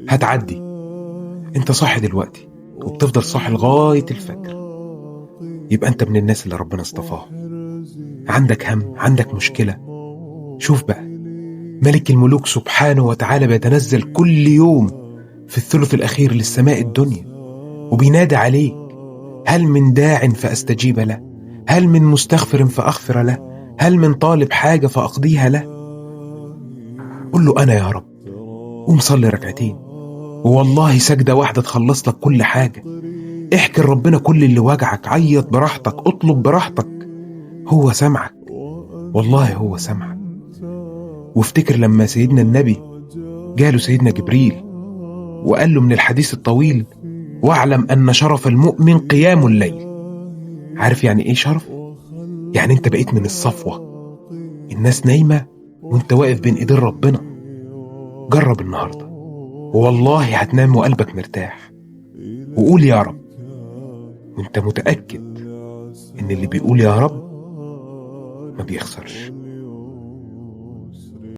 هتعدي. انت صاحي دلوقتي وبتفضل صاحي لغاية الفجر، يبقى انت من الناس اللي ربنا اصطفاها. عندك هم، عندك مشكلة، شوف بقى ملك الملوك سبحانه وتعالى بيتنزل كل يوم في الثلث الأخير للسماء الدنيا وبينادي عليك: هل من داع فأستجيب له؟ هل من مستغفر فأغفر له؟ هل من طالب حاجة فأقضيها له؟ قل له أنا يا رب. قوم صلي ركعتين، والله سجدة واحدة تخلص لك كل حاجة. احكي لربنا كل اللي وجعك، عيط براحتك، اطلب براحتك، هو سمعك، والله هو سمعك. وافتكر لما سيدنا النبي جاله سيدنا جبريل وقال له من الحديث الطويل: واعلم أن شرف المؤمن قيام الليل. عارف يعني إيه شرف؟ يعني أنت بقيت من الصفوة، الناس نايمة وأنت واقف بين إيدين ربنا. جرب النهاردة والله هتنام وقلبك مرتاح، وقول يا رب وأنت متأكد إن اللي بيقول يا رب ما بيخسرش.